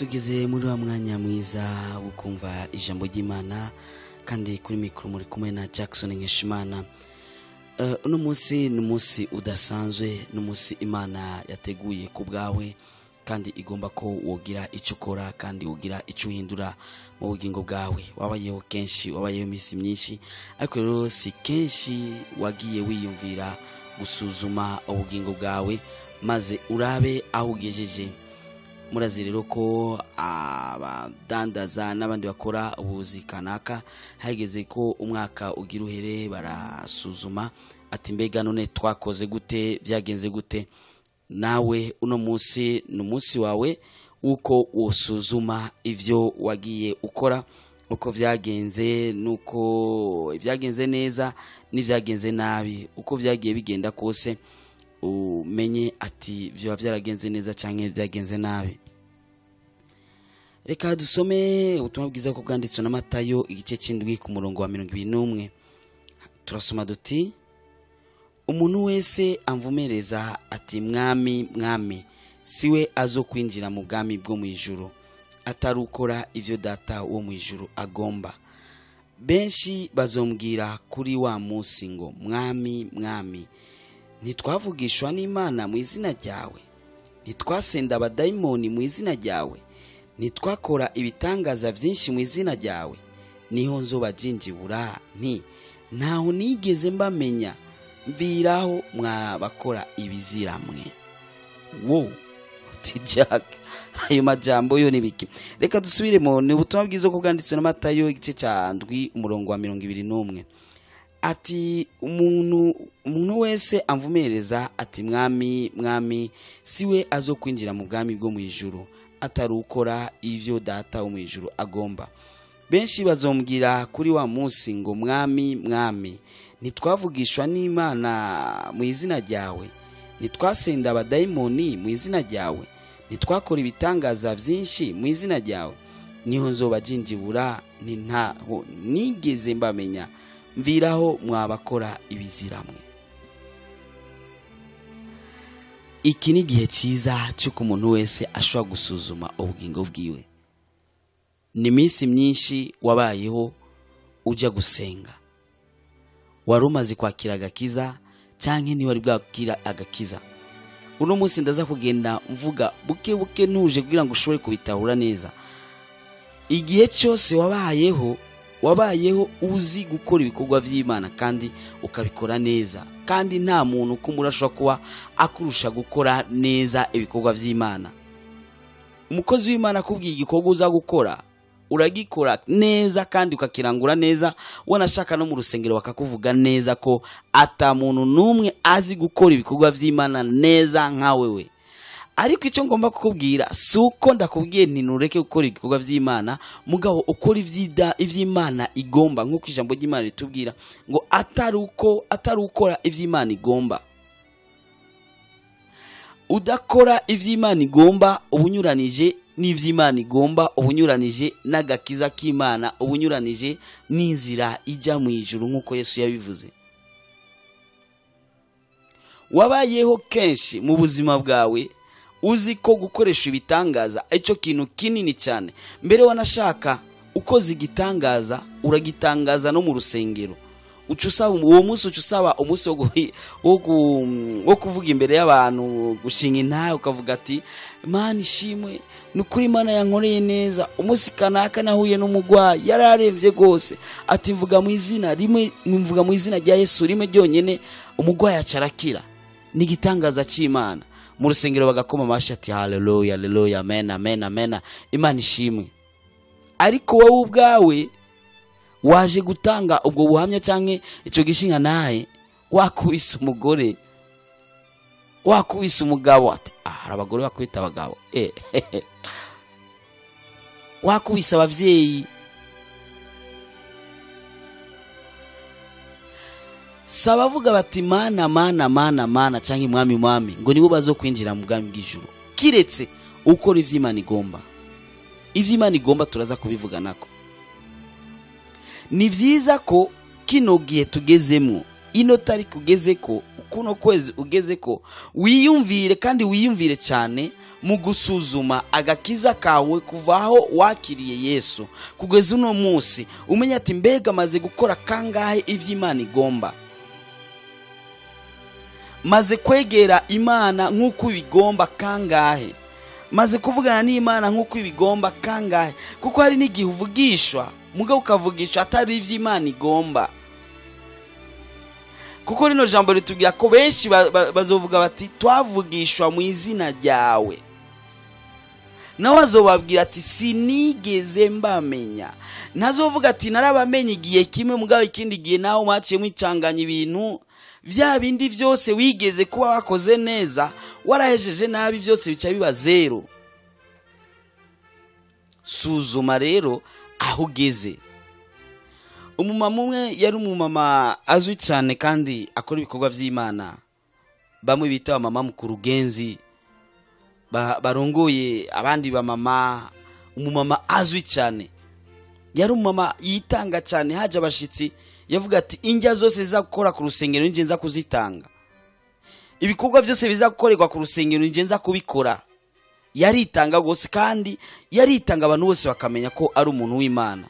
Tugeze muri wa mwanya mwiza wo kumva ijambo ry'Imana, kandi kuri mikoro muri kumwe na Jackson Nkeshimana. Uno munsi ni umunsi udasanzwe, ni umunsi Imana yateguye ku bwawe, kandi igomba ko wogira icyo ukora kandi wogira icyo uhindura mu bugingo bwawe. Wabayeho kenshi, wabayeho iminsi myinshi, ariko rero si kenshi wagiye wiyumvira gusuzuma ubugingo bwawe maze urabe aho ugejeje. Murazi rero ko abadandaza n'abandi bakora ubuzi kanaka hageze ko umwaka ugira uhere barasuzuma ati mbega none twakoze gute, byagenze gute. Nawe uno munsi ni umunsi wawe uko usuzuma ivyo wagiye ukora, uko vyagenze, nuko ibyagenze neza n'ivyagenze nabi, uko vyagiye bigenda kose umenye ati vyoba vyaragenze neza canke vyagenze nabi. Reka dusome ubutumwa bwiza ko bwanditswe na Matayo igice c'indwi ku murongo wa 21. Turasoma duti: umuntu wese amvumereza ati mwami mwami, siwe azokwinjira mu bwami bwo mu ijuru, atarukora ivyo data wo mu ijuru agomba. Benshi bazombwira kuri wa munsi ngo mwami mwami, ntitwavugishwa n'Imana mu izina ryawe, ntitwasenda abadayimoni mu izina ryawe, ntitwakora ibitangaza byinshi mu izina ryawe. Niho nzobajinjibura nti ntaho nigeze mbamenya, mviraho mwabakora ibiziramwe. Wo uti Jack, ayo majambo yo nibiki? Reka dusubiremo. Ni ubutumwa bwiza ko bwanditswe na Matayo igice ca 7 umurongo wa 21. Ati umuntu wese amvumereza ati mwami mwami, siwe azokwinjira mu bwami bwo mu ijuru, atarukora ivyo data wo mu ijuru agomba. Benshi bazombwira kuri wa munsi ngo mwami mwami, ntitwavugishwa n'Imana mu izina ryawe, ntitwasenda abadayimoni mu izina ryawe, ntitwakora ibitangaza byinshi mu izina ryawe. Niho nzobajinjibura nti ntaho nigeze mbamenya, mviraho mwabakora ibiziramwe. Iki ni igihe cyiza cy'uko umuntu wese ashobora gusuzuma ubugingo bwiwe. Ni iminsi myinshi wabayeho ujya gusenga, wari umaze kwakira agakiza canke ntiwari bwakira agakiza. Uno munsi ndaza kugenda mvuga buke buke ntuje kugira ngo ushobore kubitahura neza. Igihe cyose wabayeho, wabayeho uzi gukora ibikorwa vy'Imana kandi ukabikora neza, kandi nta muntu kumura ashobora kuba akurusha gukora neza ibikorwa vy'Imana. Umukozi w'Imana akubwiye igikorwa uza gukora, uragikora neza kandi ukakirangura neza, wanashaka no mu rusengero bakakuvuga neza ko ata muntu numwe azi gukora ibikorwa vy'Imana neza nka wewe. Ariko icyo ngomba kukubwira si uko ndakubwiye nti nureke gukora ibikorwa vy'Imana, mugabo ukora ivy'Imana igomba, nk'uko ijambo ry'Imana ritubwira ngo atari ukora ivy'Imana igomba. Udakora ivy'Imana igomba ubunyuranije n'ivy'Imana igomba, ubunyuranije n'agakiza k'Imana, ubunyuranije n'inzira ijya mu ijuru nk'uko Yesu yabivuze. Wabayeho kenshi mu buzima bwawe uzi ko gukoresha ibitangaza icyo kintu kinini cyane. Mbere wanashaka ukoze igitangaza uragitangaza no mu rusengero. Uca usaba uwo munsi, uca usaba umunsi wo kuvuga imbere y'abantu, gushinga intahe ukavuga ati Imana ishimwe, ni ukuri Imana yankoreye neza, umunsi kanaka nahuye n'umugwayi yararemvye rwose, ati mvuga mu izina rimwe, mvuga mu izina rya Yesu rimwe ryonyene, umugwayi acarakira. Ni igitangaza c'Imana. Mu rusengero bagakoma amashi ati haleluya, haleluya, amen, amen, amen, Imana ishimwe. Ariko wowe ubwawe waje gutanga ubwo buhamya canke ico gishinga naye, wakubise umugore, wakubise umugabo, ati hari abagore bakubita abagabo, wakubise abavyeyi. Sabavuga bati mana mana mana mana canke mwami mwami, ngo nibo bazokwinjira mu bwami bw'ijuru, kiretse ukora ivy'Imana igomba. Ivy'Imana igomba turaza kubivuga nako. Ni vyiza ko kino gihe tugezemwo Ino tariki ugeze ko, kuno kwezi ugeze ko, wiyumvire kandi wiyumvire cyane mu gusuzuma agakiza kawe kuva aho wakiriye Yesu kugeza uno munsi, umenye ati mbega maze gukora kangahe ivy'Imana igomba, maze kwegera Imana nk'uko ibigomba kangahe, maze kuvugana n'Imana nk'uko ibigomba kangahe. Kuko hari n'igihe uvugishwa mugabo ukavugishwa atari ivy'Imana igomba. Kuko rino jambo ritubwira ko benshi bazovuga bati twavugishwa mu izina ryawe, nawe azobabwira ati sinigeze mbamenya. Ntazovuga ati narabamenye igihe kimwe mugabo ikindi gihe nawe mwaciye mwicanganya ibintu vya bindi vyose wigeze kuba wakoze neza warahejeje nabi, vyose bica biba zero. Suzuma rero aho ugeze. Umumama umwe yari umumama azwi cyane kandi akora ibikorwa vy'Imana, bamwe bita mama mukurugenzi, barongoye abandi ba mama. Umumama azwi cyane, yari umumama yitanga cyane. Haje abashitsi yavuga ati injya zose zizakora ku rusengero ninje nza kuzitanga, ibikorwa byose bizakorerwa ku rusengero ninje nza kubikora. Yaritanga gose kandi yaritanga abantu bose bakamenya ko ari umuntu w'Imana.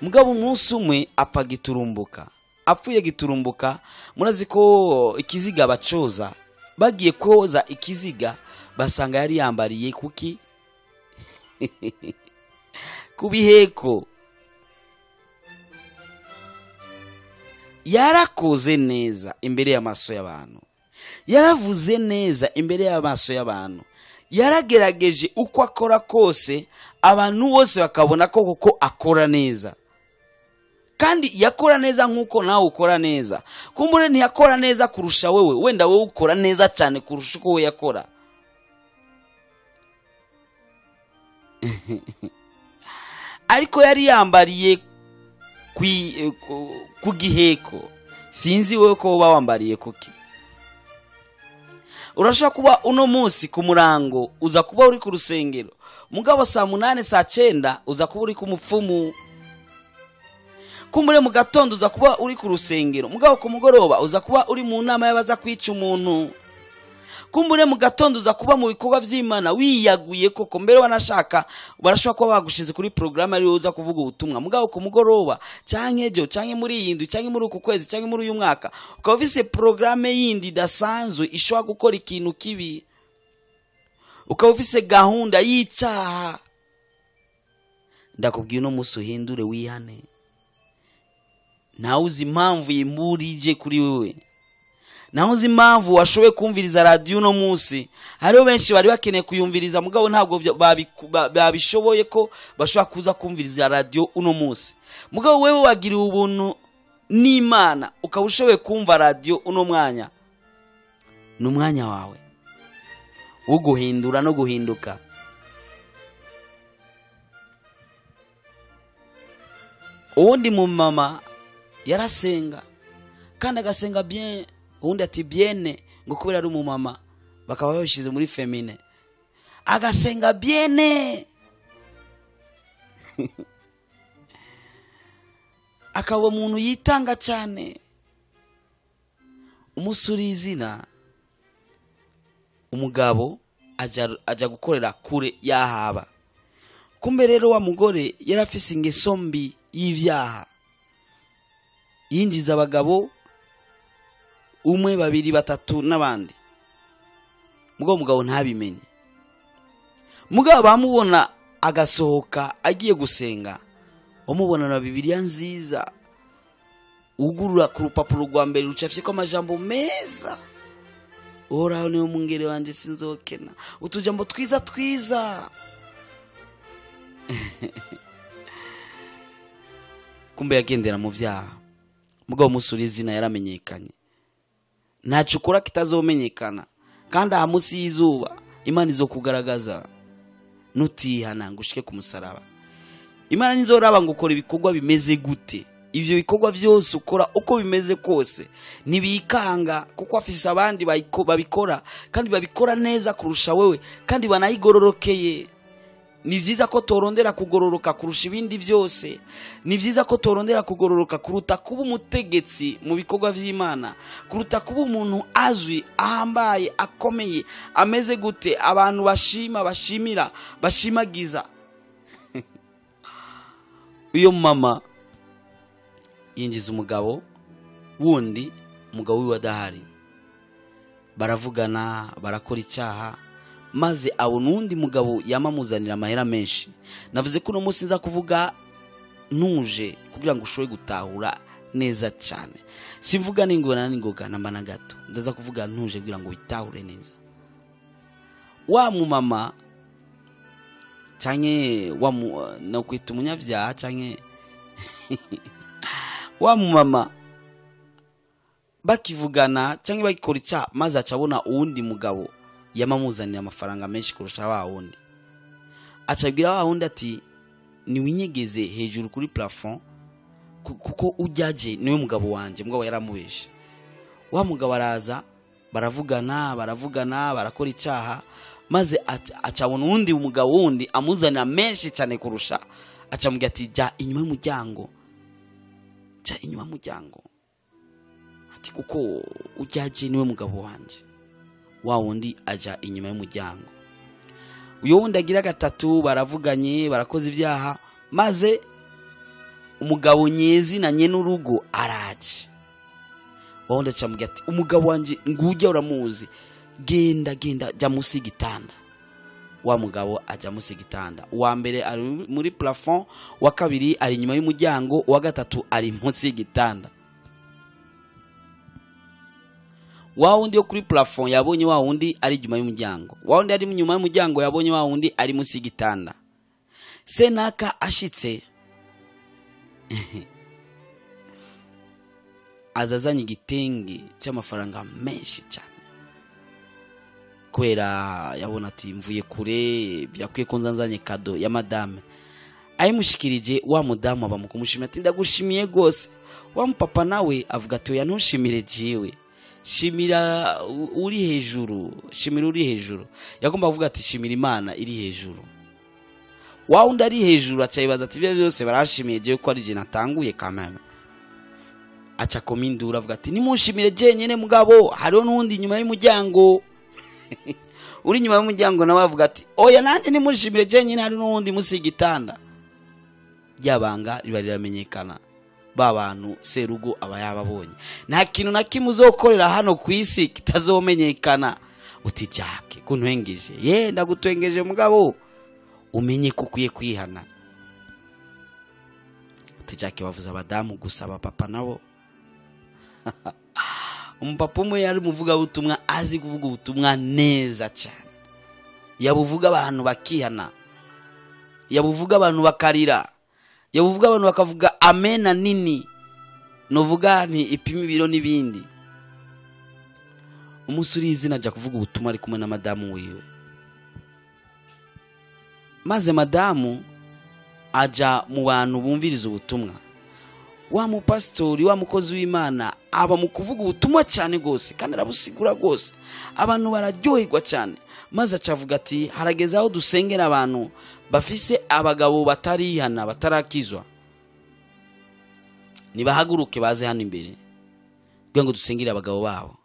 Mugabo umunsi umwe apfa giturumbuka. Apfuye giturumbuka, murazi ko ikiziga bacoza, bagiye koza ikiziga basanga yari yambariye kuki kubiheko. Yarakoze neza imbere y'amaso y'abantu, yaravuze neza imbere y'amaso y'abantu, yaragerageje uko akora kose abantu bose bakabona ko koko akora neza. Kandi yakora neza nkuko nawe ukora neza. Kumbure ntiyakora neza kurusha wewe, wenda wewe ukora neza cyane kurusha uko we yakora. Ariko yari yambariye ku giheko. Sinzi wewe ko uba wambariye kuki. Urashobora kuba uno munsi ku murango uza kuba uri ku rusengero, mugabo saa 8 saa 9 uza kuba uri ku mupfumu. Kumbure mu gatondo uza kuba uri ku rusengero, mugabo ku mugoroba uza kuba uri mu nama y'abaza kwica umuntu. Kumbure mu gatondo uza kuba mu bikorwa vy'Imana wiyaguye koko, mbere wanashaka barashobora kuba bagushize kuri programme ari uza kuvuga ubutumwa, mugabo ku mugoroba canke ejo canke muri iyi ndwi canke muri uku kwezi canke muri uyu mwaka ukaba ufise programme yindi idasanzwe ishobora gukora ikintu kibi, ukaba ufise gahunda y'icaha. Ndakubwiye uno munsi uhindure wihane. Nawe uzi impamvu imburije kuri wewe, naho uzi impamvu washoboye kumviriza radio uno munsi. Hariho benshi bari bakeneye kuyumviriza mugabo ntabwo babishoboye ko bashobora kuza kumviriza radio uno munsi. Mugabo wewe wagiriwe ubuntu n'Imana ukaba ushoboye kumva radio uno mwanya. Ni umwanya wawe wo guhindura no guhinduka. Uwundi mumama yarasenga kandi agasenga bien, uwundi ati biene ngo kubera ari umumama bakaba babishize muri femine, agasenga biene akaba umuntu yitanga cyane. Umusuri izina umugabo aja gukorera kure yahaba. Kumbe rero wa mugore yarafise ingeso mbi y'ivyaha, yinjiza abagabo umwe babiri batatu n'abandi, mugabo mugabo ntabimenye. Mugabo bamubona agasohoka agiye gusenga, bamubona na Bibiliya nziza, ugurura ku rupapuro rwa mbere rucafyeko amajambo meza, Uhoraho niwe mungere wanje sinzokena, utujambo twiza twiza. Kumbe yagendera mu vyaha. Mugabo umusuri izina yaramenyekanye, ntaco ukora kitazomenyekana, kandi aha munsi y'izuba Imana izokugaragaza nutihana ngo ushike ku musaraba. Imana nizoraba ngo ukora ibikorwa bimeze gute, ivyo bikorwa vyose ukora uko bimeze kose ntibikanga, kuko afise abandi babikora kandi babikora neza kurusha wewe kandi banayigororokeye. Ni vyiza ko torondera kugororoka kurusha ibindi byose. Ni vyiza ko torondera kugororoka kuruta kuba umutegetsi mu bikorwa vy'Imana, kuruta kuba umuntu azwi, ahambaye, akomeye, ameze gute, abantu bashima, bashimira, bashimagiza. Uyo mama yinjiza umugabo wundi, umugabo wiwe adahari, baravugana, barakora icyaha, maze abona uwundi mugabo yamamuzanira amahera menshi. Navuze ko uno munsi nza kuvuga ntuje kugira ngo ushobore gutahura neza cyane. Simvuga n'ingona n'ingoga namba na gato, ndaza kuvuga ntuje kugira ngo witahure neza. Wa mumama canke wa no kwita umunyabyaha canke wa mumama bakivugana canke bagikora icyaha, maze acabona uwundi mugabo yamamuzanira amafaranga menshi kurusha wa wundi. Acabwira wa wundi ati niwinyegeze hejuru kuri plafond kuko ujyaje niwe mugabo wanje. Mugabo yaramubeshe. Wa mugabo araza, baravugana, baravugana, barakora icyaha, maze acabona uwundi mugabo wundi amuzanira menshi cyane kurusha. Acamubwira ati jya inyuma y'umuryango, jya inyuma y'umuryango, ati kuko ujyaje niwe mugabo wanje. Wa wundi aja inyuma y'umuryango. Uyo wundi agira gatatu, baravuganye, barakoze ibyaha, maze umugabo nyezi na nyene urugo araje. Wa wundi acamubwira ati umugabo wanje ngujya uramuzi, genda genda jya munsi y'igitanda. Wa mugabo aja munsi y'igitanda. Uwa mbere ari muri plafond, uwa kabiri ari inyuma y'umuryango, uwa gatatu ari munsi y'igitanda. Wa wundi yo kuri plafond yabonye wa wundi ari inyuma y'umuryango, wa wundi ari inyuma y'umuryango yabonye wa wundi ari munsi y'igitanda. Senaka ashitse azazanye igitenge cy'amafaranga menshi cyane, kubera yabona ati mvuye kure, birakwiye ko nzanzanye kado ya madame. Ayimushikirije wa mudamu aba mukumushimira ati ndagushimiye gose. Wa mupapa nawe avuga ati oya ntushimire jewe, shimira uri hejuru, shimira uri hejuru. Yagomba kuvuga ati shimira Imana iri hejuru. Wa wundi ari hejuru acayibaza ati ibyo byose barashimiye jewe ko ari je natanguye kameme. Aca komindura avuga ati nimushimire je nyene mugabo hariho n'undi inyuma y'umuryango. Uri inyuma y'umuryango nawe avuga ati oya nanjye nimushimire je nyene hari n'undi musi y'igitanda. Ryabanga riba riramenyekana, ba bantu serugo aba yababonye. Nta kintu na kimwe uzokorera hano ku isi kitazomenyekana. Uti Jacques kuntwengeje, ye ndagutwengeje mugabo umenye ko ukwiye kwihana. Uti Jacques bavuze abadamu gusa, abapapa nabo. Umupapa umwe yari umuvuga ubutumwa, azi kuvuga ubutumwa neza cyane, yabuvuga abantu bakihana, yabuvuga abantu bakarira, yabuvuga abantu bakavuga amena nini, novuga nti ipima ibiro n'ibindi. Umunsi uri izina ajya kuvuga ubutumwa ari kumwe na madamu wiwe, maze madamu aja mu bantu bumviriza ubutumwa. Wa mupasitori, wa mukozi w'Imana aba mu kuvuga ubutumwa cyane gose, kandi arabusigura gose, abantu bararyoherwa cyane. Maze acavuga ati harageze aho dusengera abantu bafise abagabo batarihana, batarakizwa, nibahaguruke baze hano imbere kugira ngo dusengere abagabo babo.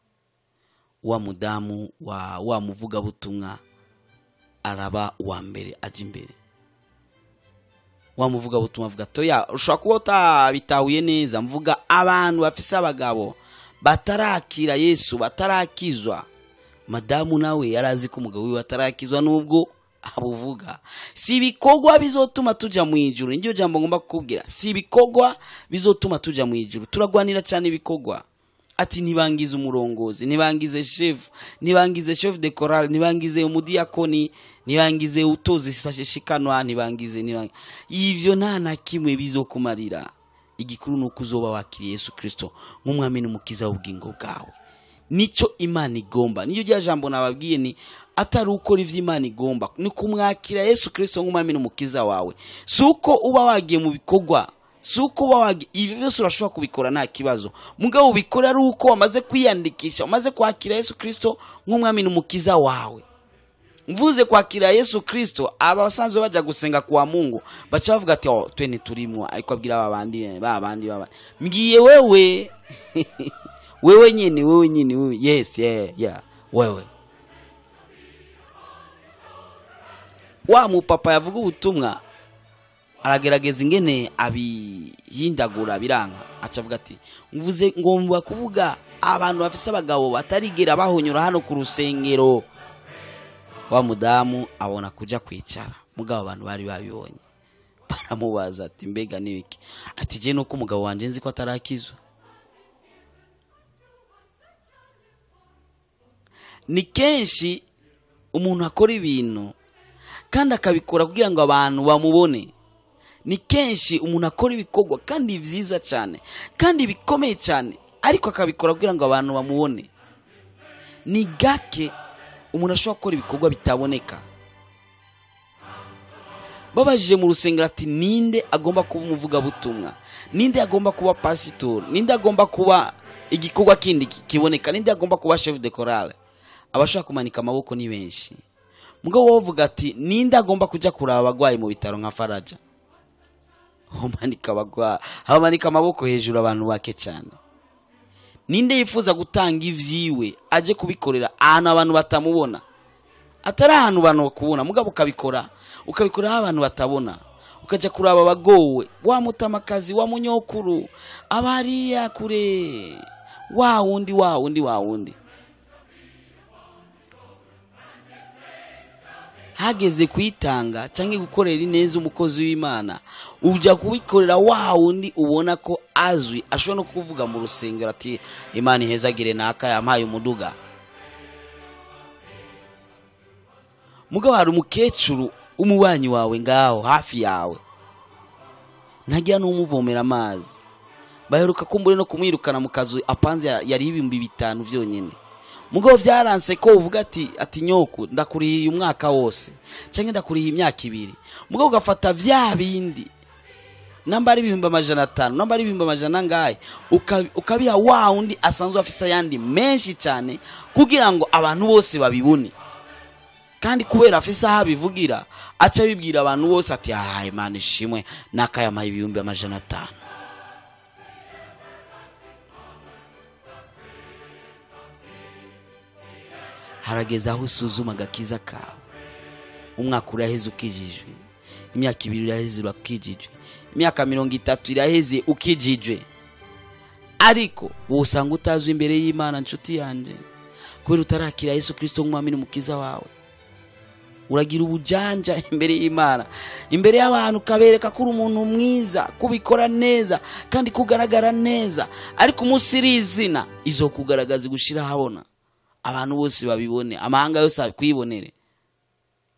Wa mudamu wa muvuga butumwa araba uwa mbere aje imbere. Wa muvuga butumwa avuga ati oya ushobora kuba utabitahuye neza, mvuga abantu bafise abagabo batarakira Yesu, batarakizwa. Madamu nawe yarazi ko umugabo wiwe atarakizwa nubwo abuvuga. Si ibikorwa bizotuma tuja mu ijuru, niryo jambo ngomba kukubwira. Si ibikorwa bizotuma tuja mu ijuru. Turagwanira cyane ibikorwa. Ati ntibangize umurongozi, ntibangize chef, ntibangize chef de chorale, ntibangize umudiakoni, ntibangize utozi sashishikanwa, ntibangize ivyo nta na kimwe bizokumarira. Igikuru nuko uzoba wakiriye Yesu Kristo nk'umwami n'umukiza w'ubugingo bwawe. Nico Imana igomba. Niyo rya jambo nababwiye ni atari ukora ivyo Imana igomba, ni kumwakira Yesu Kristo nk'umwami n'umukiza wawe. Suko uba wagiye mu bikorwa, suko uba wagiye ibi byose urashobora kubikora nta kibazo, mugabo ubikora ari uko wamaze kwiyandikisha, umaze kwakira Yesu Kristo nk'umwami n'umukiza wawe. Mvuze kwakira Yesu Kristo, abasanzwe baja gusenga kwa Mungu baca bavuga ati oh, twe ntiturimwo, ariko abwira babandi babandi babandi, mbwiye wewe wewe nyine, wewe nyine, wewe, yes, yeah, yeah, wewe. Wa mupapa yavuga ubutumwa aragerageza ingene abihindagura biranga, aca avuga ati mvuze ngomba kuvuga abantu bafise abagabo batarigera bahonyora hano ku rusengero. Wa mudamu abona kuja kwicara, mugabo abantu bari babibonye baramubaza ati mbega nibiki? Ati je nuko umugabo wanje nzi ko atarakizwa. Ni kenshi umuntu akora ibintu kandi akabikora kugira ngo abantu bamubone. Ni kenshi umuntu akora ibikorwa kandi vyiza cyane kandi bikomeye cyane, ariko akabikora kugira ngo abantu bamubone. Ni gake umuntu ashobora gukora ibikorwa bitaboneka. Babajije mu rusengero ati ninde agomba kuba umuvugabutumwa, ninde agomba kuba pasitori, ninde agomba kuba igikorwa kindi kiboneka, ninde agomba kuba chef de chorale? Abashaka kumanika amaboko ni benshi. Mugabo wovuga ati ninde agomba kuja kuraba abagwayi mu bitaro nka Faraja? Homanika amaboko hejuru abantu bake cyane. Ninde yifuza gutanga ivyiwe aje kubikorera ahantu abantu batamubona, atari ahantu abantu bakubona, mugabo ukabikora abantu batabona, ukaja kuraba abagowe, wa mutamakazi, wa munyokuru abariya kure, wa wundi wa wundi wa wundi. Hageze kwitanga canke gukorera ineza umukozi w'Imana, uja kubikorera wa wundi ubona ko azwi, ashobora no kuvuga mu rusengero ati Imana ihezagire naka yampaye umuduga. Mugabo hari umukecuru umubanyi wawe ngaho hafi yawe, ntagira n'umuvomera amazi, baheruka kumbure no kumwirukana mu kazu apanze yari 5000 vyonyene. Mugabo vyaranse ko uvuga ati nyoku ndakuriye umwaka wose canke ndakuriye imyaka 2, mugabo ugafata vya bindi namba ari 500,000 namba ari 100,000 ngahe, ukabiha wa undi asanzwe afisa yandi menshi cyane kugira ngo abantu bose babibone. Kandi kubera afisa aho abivugira aca bibwira abantu bose ati ah, Imana ishimwe nakayamaye 500,000. Harageze aho usuzuma agakiza kawe. Umwaka uraheze ukijijwe, imyaka 2 iraheze ukijijwe, imyaka 30 iraheze ukijijwe, ariko wosanga utazwi imbere y'Imana nshuti yanje, kubera utarakira Yesu Kristo nk'umwami n'umukiza wawe. Uragira ubujanja imbere y'Imana, imbere y'abantu kabereka ko uri umuntu mwiza, kubikora neza kandi kugaragara neza, ariko umunsi rizina izo kugaragaza gushira habona, abantu bose babibone, amahanga yose akwibonere.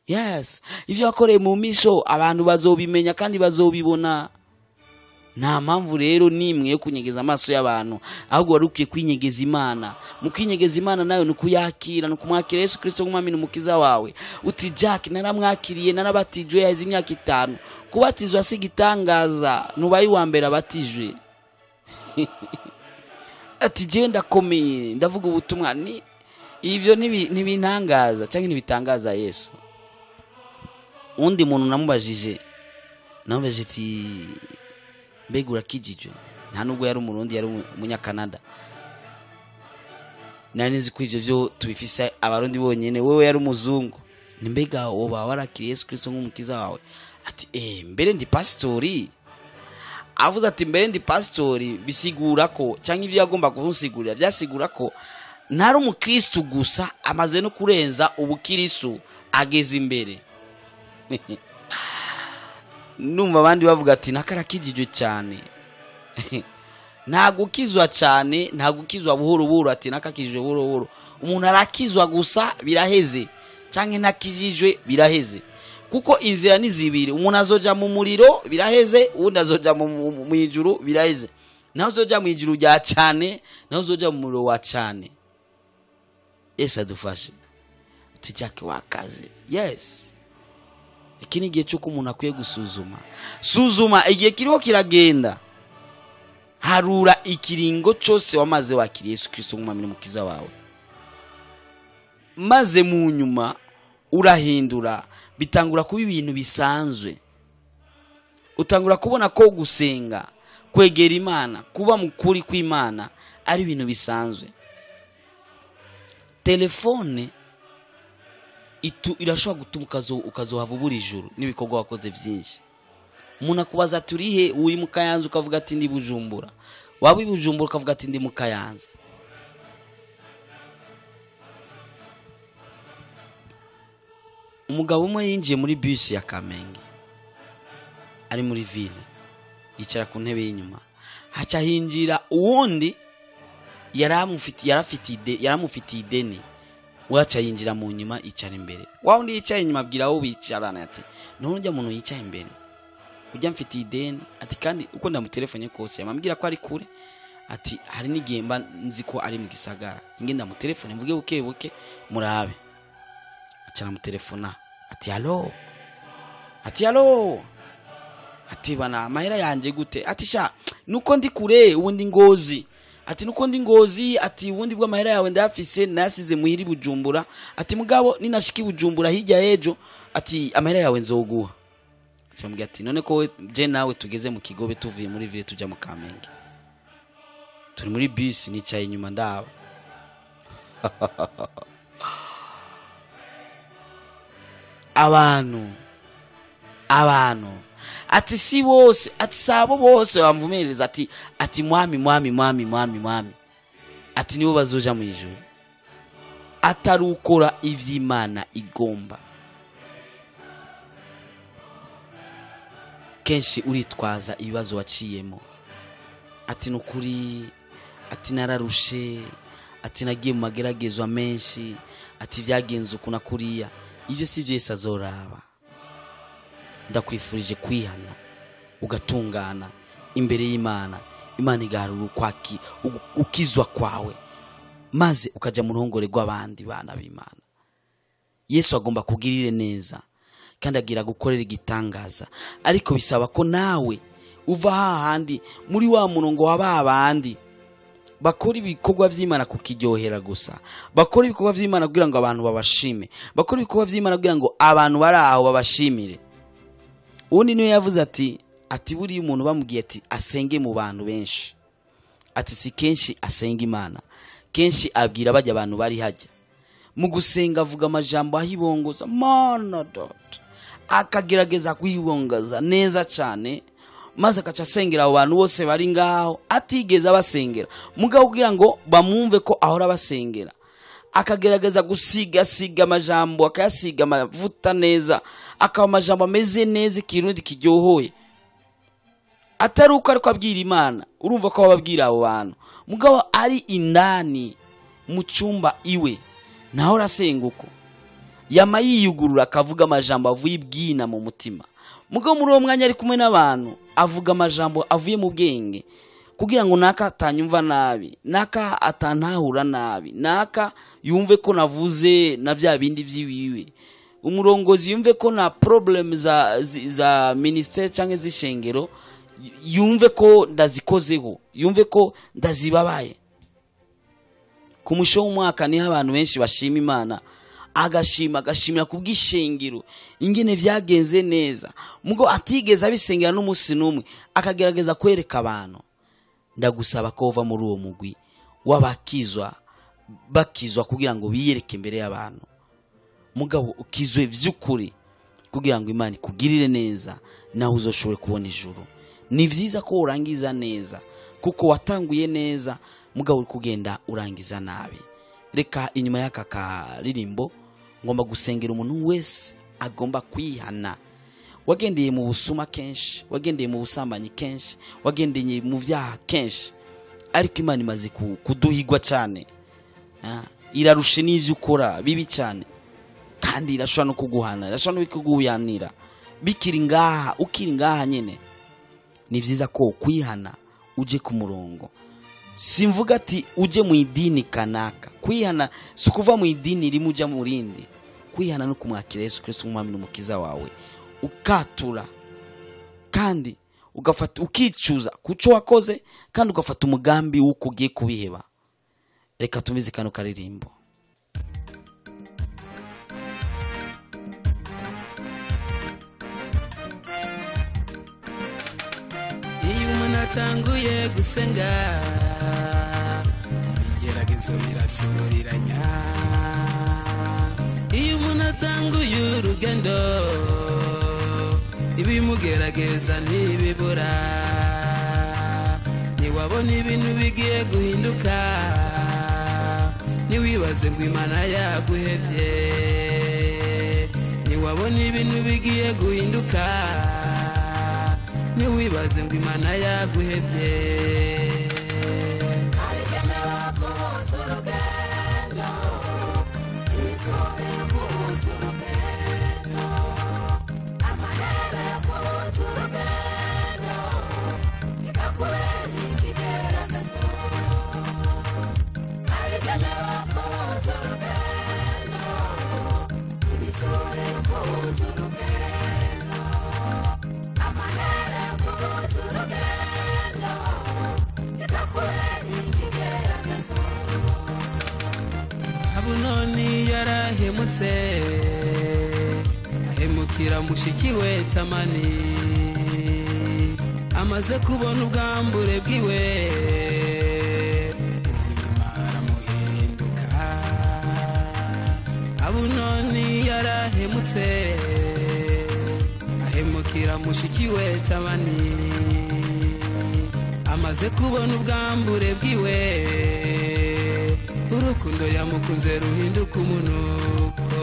Yes, ivyo wakoreye mu misho abantu bazobimenya kandi bazobibona. Nta mpamvu rero nimwe yo kunyegeza amaso y'abantu, ahubwo wari ukwiye kwinyegeza Imana. Mu kwinyegeza Imana nayo ni kuyakira, ni kumwakira Yesu Kristo nk'umwami n'umukiza wawe. Uti Jack naramwakiriye, narabatijwe yaheze imyaka 5. Kubatizwa si gitangaza, nubaye uwa mbere abatijwe. Ati je ndakomeye, ndavuga ubutumwa ni ivyo ntibintangaza cyangwa ntibitangaza Yesu. Undi muntu namubajije ati mbega urakijijwe? Nta nubwo yari umurundi, yari umunyakanada. Nari nzi ko ivyo vyo tubifise abarundi bonyene, wewe yari umuzungu. Ni mbega woba warakiriye Yesu Kristo nk'umukiza wawe? Ati mbere ndi pastori. Avuze ati mbere ndi pastori, bisigura ko cyangwa ivyo yagomba kunsigurira byasigura ko ntari umukristo gusa, amaze no kurenza ubukristo ageze imbere. Numva abandi bavuga ati nakarakijijwe cyane. Nta gukizwa cyane, nta gukizwa buhoro buhoro, ati nakakijijwe buhoro buhoro. Umuntu arakizwa gusa biraheze, canke ntakijijwe biraheze. Kuko inzira ni zibiri, umuntu azoja mu muriro biraheze, uwundi azoja mu ijuru biraheze. Naho uzoja mu ijuru rya cyane, naho uzoja mu muriro wa cyane. Yesu adufashe tujyake wakaze. Yes, iki ni igihe cy'uko umuntu akwiye gusuzuma. Suzuma igihe kiriho kiragenda, harura ikiringo cyose wamaze wakiriye Yesu Kristo nk'umwami n'umukiza wawe, maze mu nyuma Urahindura, bitangura kuba ibintu bisanzwe. Utangura kubona ko gusenga, kwegera Imana, kuba mukuri kw'Imana ari ibintu bisanzwe. Telefone irashobora gutuma ukazohava ubura ijuru n'ibikorwa wakoze byinshi. Umuntu akubaza ati urihe, uri mu Kayanza, ukavuga ati ndi Bujumbura. Waba uri Bujumbura ukavuga ati ndi mu Kayanza. Umugabo umwe yinjiye muri bus ya Kamenge, ari muri ville, yicara ku ntebe y'inyuma. Haca hinjira uwundi yaramufitiye ideni, waca yinjira mu nyuma yicara imbere. Wa wundi yicaye inyuma abwira abo bicarana ati none ujya muntu yicaye imbere ujya mfitiye ideni, ati kandi uko ndamutelefone kose yamambwira ko ari kure, ati hari n'igihe mba nzi ko ari mu gisagara, inge ndamutelefone mvuge buke buke murabe. Aca aramutelefona ati allo, ati allo, ati bana amahera yanje gute, ati sha nuko ndi kure ubundi Ngozi, ati nuko ndi Ngozi, ati ubundi bw'amahera yawe ndayafise nasize muhiri Bujumbura, ati mugabo ninashiki Bujumbura hirya ejo, ati amahera yawe nzoguha. Cyambwira ati none ko je nawe tugeze mu Kigobe tuvuye muri ville tuja mu Kamenge, turi muri bus nicaye inyuma ndaba. Abantu ati si bose, ati sabo bose bamvumereza, ati mwami mwami mwami mwami mwami, ati nibo bazoja mu ijuru atarukora ivy'Imana igomba. Kenshi uritwaza ibibazo waciyemo, ati nukuri, ati nararushe, ati nagiye mu mageragezwa menshi, ati vyagenze uku na kuriya. Ivyo si vyo Yesu azoraba. Ndakwifurije kwihana ugatungana imbere y'Imana, Imana igaharura ukizwa kwawe, maze ukaja mu ruhongore rw'abandi bana b'Imana. Yesu agomba kugirire neza kandi agira gukorera igitangaza, ariko bisaba ko nawe uva hahandi muri wa murongo wa babandi bakora ibikorwa vy'Imana kukiryohera gusa, bakora ibikorwa vy'Imana kugira ngo abantu babashime, bakora ibikorwa vy'Imana kugira ngo abantu bari aho babashimire. Uwundi niwe yavuze ati buriya umuntu bamubwiye ati asenge mu bantu benshi, ati si kenshi asenga Imana, kenshi abwira bajya abantu bari hajya mu gusenga, avuga amajambo ahibongoza mana dot, akagerageza kwibongoza neza cyane, maze akaca asengera abo bantu bose bari ngaho atigeze abasengera, mugabo kugira ngo bamwumve ko ahora abasengera, akagerageza gusigasiga amajambo, akayasiga amavuta neza, akaba amajambo ameze neza ikirundi kiryohoye, atari uko ariko abwira Imana. Urumva ko ababwira abo bantu, mugabo ari indani mu cyumba iwe naho arasenga uko yama yiyugurura akavuga amajambo avuye ibwina mu mutima, mugabo muri uwo mwanya ari kumwe n'abantu avuga amajambo avuye mu bwenge, kugira ngo naka atanyumva nabi, naka atantahura nabi, naka yumve ko navuze na bya bindi vyiwiwe, umurongozi yumve ko na problem za ministere canke z'ishengero yumve ko ndazikozeho, yumve ko ndazibabaye. Ku musho w'umwaka niho abantu benshi bashima Imana, agashima agashimira kubw'ishengero ingene vyagenze neza, mugo atigeze abisengera n'umunsi n'umwe, akagerageza kwereka abantu. Ndagusaba ko uva muri uwo mugwi w'abakizwa bakizwa kugira ngo biyereke imbere y'abantu, mugabo ukizwe vy'ukuri kugira ngo Imana ikugirire neza nawe uzoshobore kubona ijuru. Ni vyiza ko urangiza neza kuko watanguye neza, mugabo uri kugenda urangiza nabi. Reka inyuma y'aka karirimbo ngomba gusengera umuntu wese agomba kwihana. Wagendeye mu busuma kenshi, wagendeye mu busambanyi kenshi, wagendeye mu vyaha kenshi, ariko Imana imaze kuduhigwa cyane. Irarushe n'ivyo ukora bibi cyane, kandi irashobora no kuguhana, irashobora no kuguyanira bikiri ngaha, ukiri ngaha nyene. Ni vyiza ko kwihana uje ku murongo. Simvuga ati uje mu idini kanaka. Kwihana si kuva mu idini rimwe uja mu rindi. Kwihana no kumwakira Yesu Kristo nk'umwami n'umukiza wawe, ukatura kandi ugafata, ukicuza kuco wakoze, kandi ugafata umugambi w'uko ugiye kubiheba. Reka tumize kano karirimbo. Umuntu atanguye gusenga, ibigeragezo birasubiriranya. Iyo umuntu atanguye urugendo, ibimugerageza ntibibura. Niwabona ibintu bigiye guhinduka, ntiwibaze ngo Imana yaguhevye. Niwabona ibintu bigiye guhinduka, ntiwibaze ngo Imana yaguhevye. Abunoni yarahemutse, ahemukira mushiki we Tamani. Amaze kubona ubwambure bwiwe, Unyuma aramuhinduka. Abunoni yarahemutse, ahemukira mushiki we Tamani. Amaze kubona ubwambure bwiwe, urukundo yamukunze ruhinduka umunuko.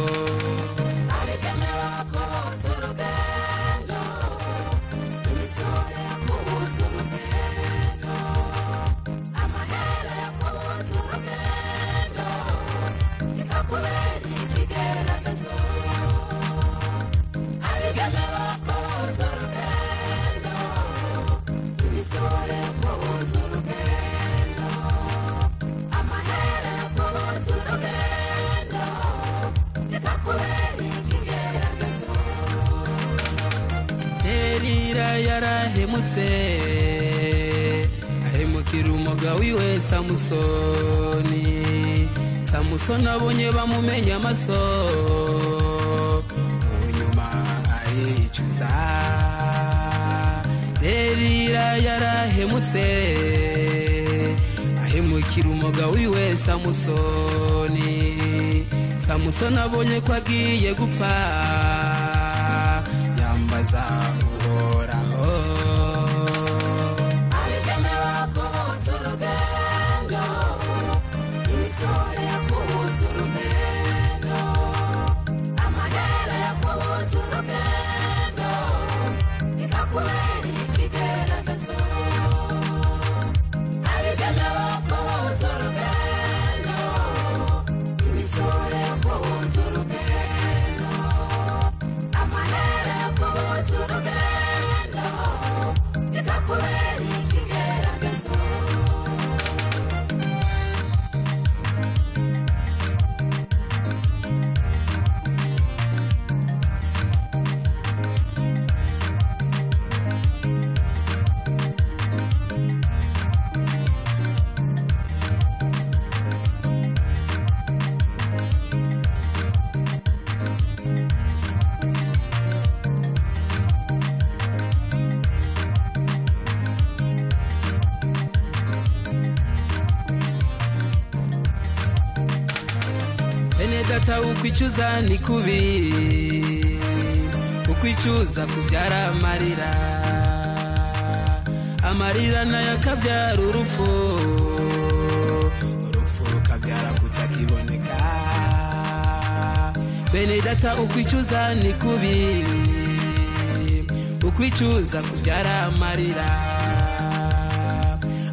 Delila yarahemutse, ahemukira umugabo wiwe Samusoni. Samusoni abonye bamumenya amaso, Unyuma aricuza. Delila yarahemutse, ahemukira umugabo wiwe Samusoni. Samusoni abonye ko agiye gupfa, Yambaza Uhoraho. Bene data, ukwicuza ni kubi, ukwicuza kubyara amarira, amarira nayo akabyara urupfu, Urupfu rukabyara kutakiboneka. Bene data, ukwicuza ni kubi, ukwicuza kubyara amarira,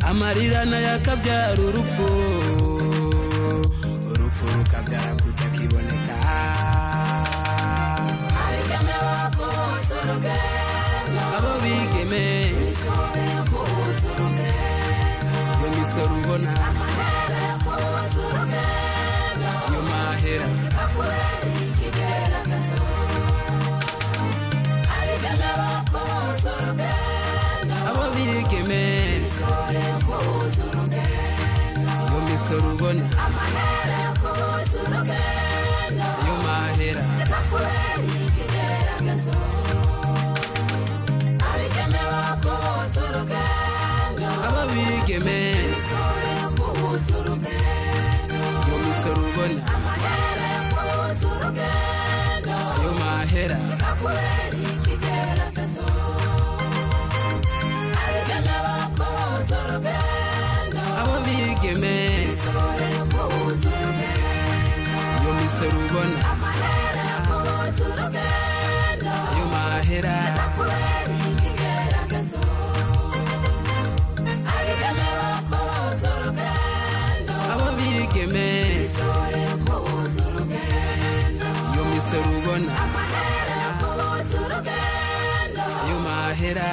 amarira nayo akabyara urupfu, Urupfu rukabyara kutakiboneka. Abo bigeme, iyo misoro ubona, iyo mahera, abo bigeme, iyo misoro ubona, iyo mahera. Abigeme bakubuza urugendo. Bigeme iyo misoro ubona ayo mahera abo bigeme iyo misoro ubona ayo mahera abo bigeme iyo misoro ubona ayo mahera.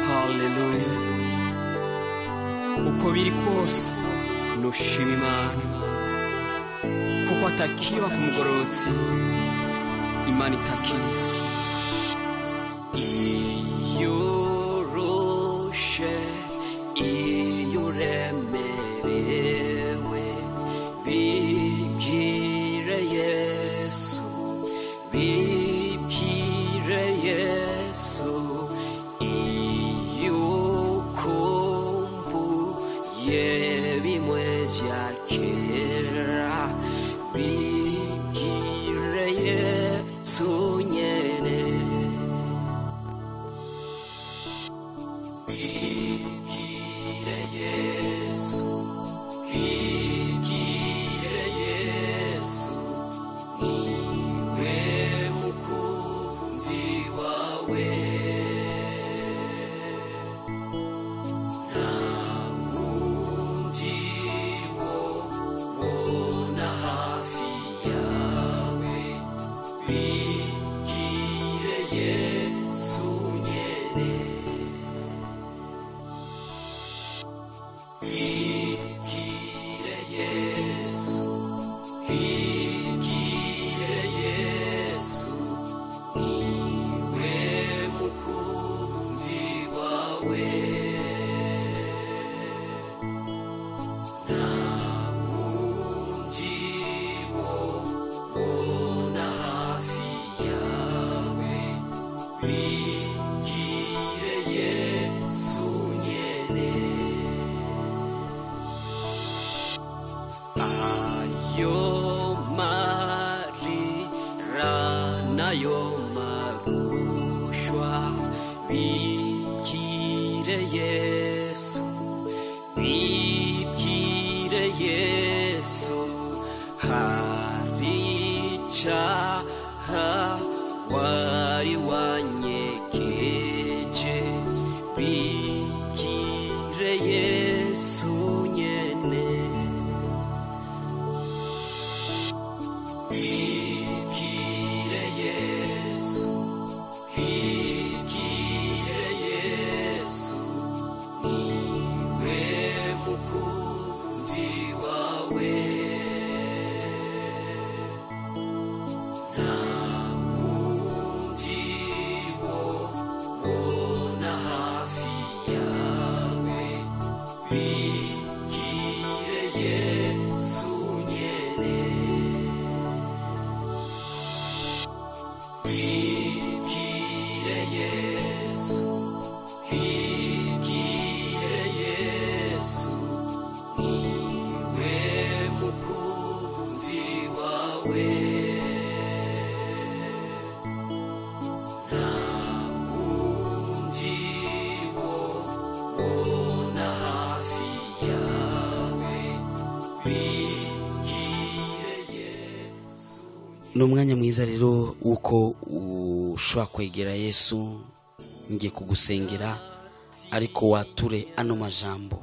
Haleluya. Uko biri kose nushima Imana, kuko atakiba ku mugororotsi Imana itakizi. Iyo urushe, iyo uremerewe, bibwire Yesu, bibwire Yesu. Iyo ukumbuye bimwe vya kera, bibwire Yesu nyene. Bibwire Yesu, bibwire Yesu, niwe mukunzi wawe. Nta wundi wobona hafi yawe, bibwire Yesu nyene. Bibwire Yesu, bibwire Yesu, niwe mukunzi wawe. Nta wundi wobona hafi yawe, bibwire Yesu nyene. Ayo marira nayo marushwa, bibwire Yesu, bibwire Yesu. Hari icaha wari wanyegeje, bibwire Yesu nyene. Bibwire Yesu, bibwire Yesu, niwe mukunzi wawe. Nta wundi wobona hafi yawe, bibwire Yesu nyene. Bibwire Yesu, bibwire Yesu, niwe mukunzi wawe. Nta wundi wobona hafi yawe, bibwire Yesu. Ni umwanya mwiza rero w'uko ushobora kwegera Yesu. Ngiye kugusengera, ariko wature ano majambo,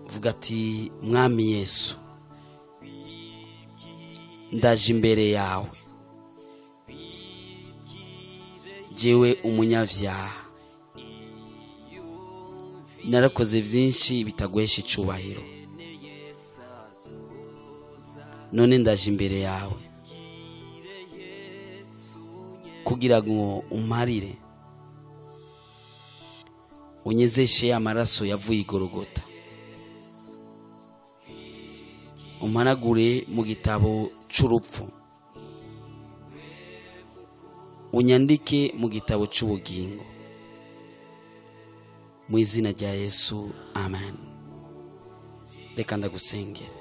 uvuga ati: Mwami Yesu, ndaje imbere yawe, jewe umunyavyaha, narakoze byinshi bitaguhesha icubahiro. None ndaje imbere yawe kugira ngo umparire, unyezeshe amaraso yavuye igorogota, umpanagure mu gitabo c'urupfu, unyandike mu gitabo c'ubugingo. Mu izina rya Yesu, amen. Reka ndagusengere.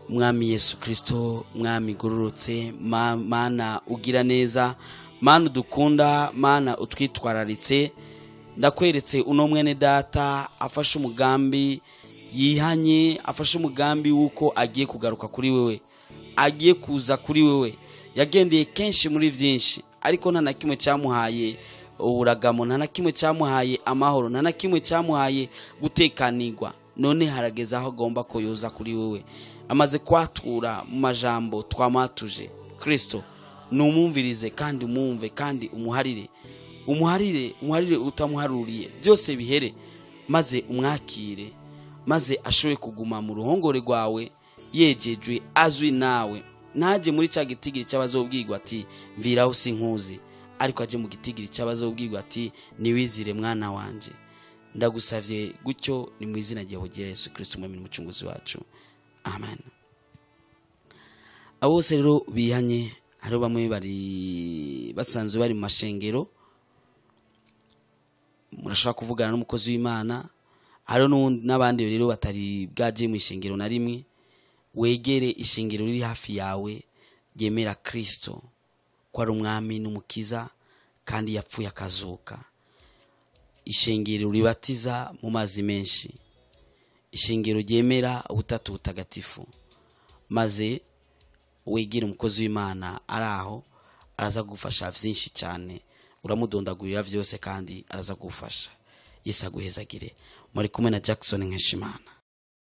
Mwami Yesu Kristo, Mwami gororotse, Mana ugira neza, Mana udukunda, Mana utwitwararitse, ndakweretse uno mwene data afashe umugambi yihanye, afashe umugambi w'uko agiye kugaruka kuri wewe, agiye kuza kuri wewe. Yagendeye kenshi muri byinshi, ariko nta na kimwe cyamuhaye uburagamo, nta na kimwe cyamuhaye amahoro, nta na kimwe cyamuhaye gutekanirwa. None harageze aho agomba koyoza kuri wewe. Amaze kwatura mu majambo twamatuje. Kristo, numumvirize kandi umumve kandi umuharire, umuharire, umuharire utamuharuriye, byose bihere, maze umwakire, maze ashobore kuguma mu ruhongore rwawe yejejwe, azwi nawe. Ntaje muri cya gitigiri cy'abazobwirwa ati mviraho sinkuzi, ariko aje mu gitigiri cy'abazobwirwa ati niwizire mwana wanje. Ndagusavye gutyo ni mu izina rya Yesu Kristo Umwami n'Umucunguzi wacu, amen. Abo bose rero bihanye, hariho bamwe bari basanzwe bari mu mashengero, murashobora kuvugana n'umukozi w'Imana. Hariho n'abandi rero batari bwaje mu ishengero na rimwe. Wegere ishengero riri hafi yawe ryemera Kristo ko ari Umwami n'Umukiza kandi yapfuye akazuka. Ishengero ribatiza mu mazi menshi, ishengero ryemera ubutatu butagatifu, maze wegere umukozi w'Imana ari aho, araza kugufasha vyinshi cyane, uramudondagurira vyose kandi araza kugufasha. Yesu aguhezagire. Muri kumwe na Jackson Nkeshimana.